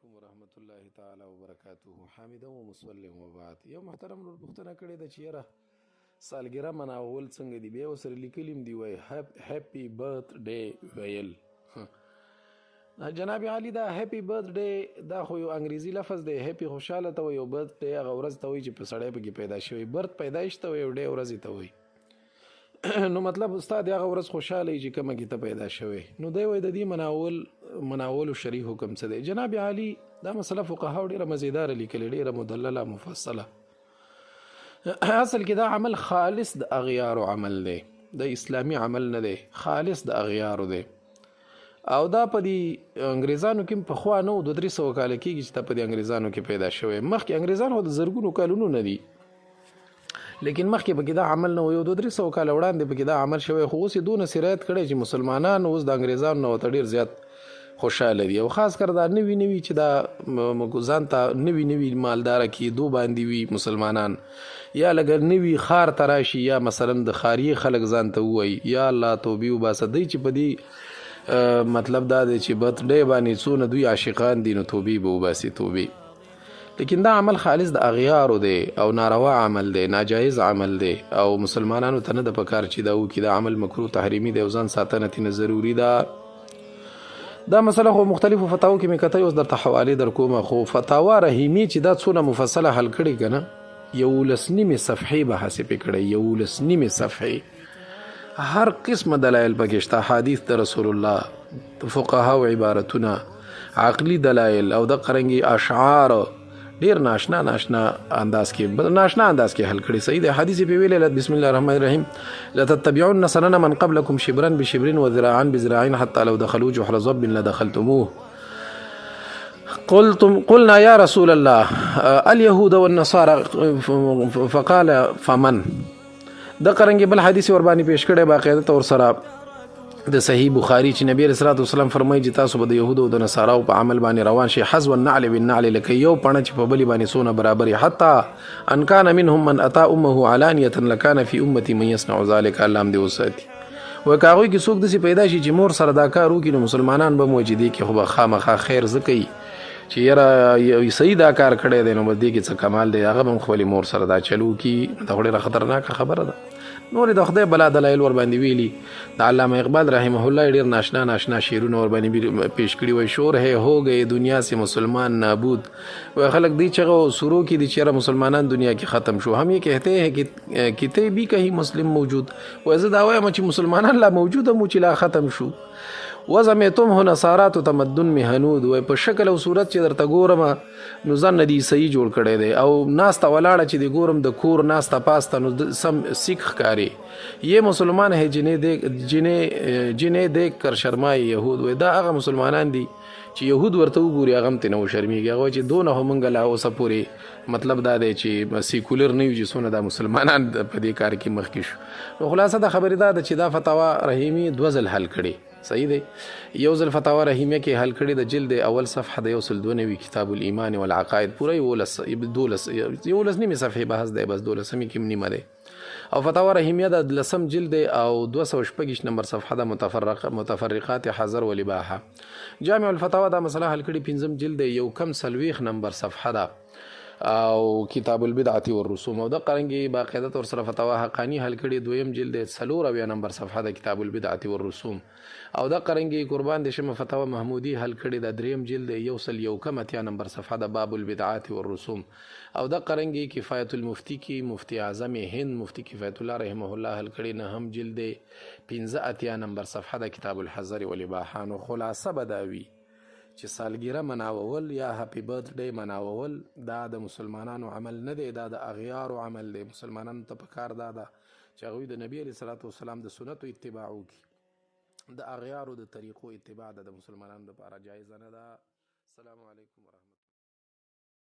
علیکم ورحمت الله تعالی وبرکاته. حامدا ومسلم وبعد. یو محترم ورور پوښتنه کړې ده چې یاره سالګره مناول څنګه دی، بیا ورسره لیکلي هم دي، وایي هپي برث ډے ویل. جناب علی، دا هپي برث ډے دا خو یو انګریزي لفظ دی. هپي خوشاله ته وایي او برث ډے هغه ورځ ته وایي چې په سړی پکې پیدا شوی. برث پیدایش ته وایي او ډے ورځې ته وایي. نو مطلب استاد هغه ورځ خوشاله چې کومه کې ته پیدا شوی. نو دی وایي د دې مناولو شرعي حکم څه دی؟ جناب علی، دا مسله فقهاو ډېره مزیداره لیکلې، ډېره مدلله مفصله. اصل کې دا عمل خالص د اغیارو عمل دی، د اسلامي عمل نه دی، خالص د اغیارو دی. او دا په دې انګریزانو کې پخوا نه و، 200-300 کاله کېږي چې دا په دې انګریزانو کې پیدا شوی. مخکې انګریزان خو د زرګونو کالونو نه دي، لیکن مخکې پکې دا عمل نه و. یو 200-300 کاله وړاندې پکې دا عمل شوی، خو اوس یې دونه سرایت کړی چې مسلمانان اوس د انګریزانو نه ورته ډېر زیات خوشحاله دي. او خاص کر دا نوي نوي چې دا ځان ته نوي نوي مالداره کېدو باندې وي مسلمانان، یا لږ نوي ښار ته راشي، یا مثلا د ښاریې خلک ځان ته ووایي یا الله توبې وباسه. دی چې په دې مطلب دا دی چې برث ډے باندې څونه دوی عاشقان دي، نو توبې به وباسي، توبې. لیکن دا عمل خالص د اغیارو دی او ناروا عمل دی، ناجایز عمل دی، او مسلمانانو ته نه ده پکار چې دا وکړي. دا عمل مکروه تحریمي دی او ځان ساتنه ترې ضروري ده. دا مسله خو مختلفو فتاوو کې مې کتلی، اوس درته حوالې در کومه. خو فتاوا رحیمي چې دا څونه مفصله حل کړې که نه، 11.5 صفحې بحث یې پرې کړی، 11.5 صفحې، هر قسمه دلایل پکې شته، حدیث د رسول الله، فقهاو عبارتونه، عقلي دلایل، او د قرنګي اشعار ډیر ناشنا ناشنا انداز کې، ناشنا انداز کې حل کړي. صحیح دی، حدیث په ویل بسم الله الرحمن الرحیم لتتبعون سنن من قبلكم شبرا بشبر وذراعا بذراع حتى لو دخلوا جحر ضب لدخلتموه. قلنا يا رسول الله اليهود والنصارى، فقال فمن. د قرنګي بل حدیث ور باندې پیش کړي باقاعده تور سره د صحیح بخاری چې نبی رسول الله والسلام فرمایي چې تاسو به د يهودو او د نصاراو په عمل باندې روان شئ، حذو النعل بالنعل، لکه یو پڼه چې په بلې باندې څونه برابرې، حتی ان کان منهم من اتا امه علانیه لکان فی امتی من یصنع ذلک. الله هم دې وساتي. وایي که هغوی کې څوک داسې پیدا شي چې مور سره دا کار وکړي، نو مسلمانان به هم وایي چې دې کې خو به خامخا خیر ځکه وي چې یاره صحیح دا کار کړی دی، نو بس دې کې څه کمال دی، هغه به هم خپلې مور سره دا چل وکړي. دا خو ډېره خطرناکه خبره ده. نور د خدای بلا دلایل ور باندې ویلي. د علامه اقبال رحمه الله ډېر ناشنا ناشنا شعرونه ور باندې پیش کړي. وایي شور ہے هو گئے دنیا سے مسلمان نابود. وایي خلک دې چغو سورو کې دي چې یاره مسلمانان دنیا کې ختم شو. هم یې کہتے ہیں کہ کتے بھی کہیں مسلم موجود. وایي زه دا وایم چې مسلمانان لا موجود هم وو چې لا ختم شو. وزم تم هو نصارات تمدن می هنود. وایي په شکل او صورت چې درته ګورم نو ځان نه دی صحیح جوړ کړی دی، او ناسته ولاړه چې دی ګورم د کور ناسته پاسته نو سم سیک ښکاري. یې مسلمان ہے جنې دیکھ کر شرمای یهود. وایي دا هغه مسلمانان دي چې یهود ورته وګوري هغه هم ترې نه وشرمېږي. هغه وایي چې دونه خو مونږ لا اوسه پورې مطلب دا دی چې سیکولر نه یو چې څونه دا مسلمانان په دې کار کې مخکې شو. نو خلاصه د خبرې دا ده چې دا فتاوا رحیمي دوه ځل حل کړې. صحیح دی، یو ځل فتاوا رحیمیه کې حل کړې د جلد اول صفحه د 192 کتاب الایمان والعقاید، پوره 11.5 صفحې بحث دی، بس دولسمې کې هم نیمه دی. او فتاوا رحیمیه د لسم جلد دی او 226 نمبر صفحه د متفرقات حضر والاباحه. جامع الفتاوا دا مسله حل کړې، پنځم جلد دی، 140 نمبر صفحه ده، او کتاب البدعة والرسوم. او د قرنګي باقاعده تور سره فتاوا حقانی حل کړې، دویم جلد دی، 74 نمبر صفحه ده کتاب البدعة والرسوم. او د قرنګي قربان دې شمه فتاوا محمودي حل کړې ده، دریم جلد دی، 181 نمبر صفحه ده باب البدعات والرسوم. او د قرنګي کفایت المفتی کې مفتی اعظم هند مفتی کفایت الله رحمه الله حل کړې، نهم جلد دی، 85 نمبر صفحه ده کتاب الحضر والاباحه. نو خلاصه به دا وي چې سالګیره مناول یا هپی برث ډے مناول دا د مسلمانانو عمل نه دی، دا د اغیارو عمل دی. مسلمانانو ته پکار دا ده چې هغوی د نبی علیه الصلاة والسلام د سنتو اتباع وکړي، د اغیارو د طریقو اتباع ده د مسلمانانو لپاره جایزه نه ده. السلام علیکم ورحمۃ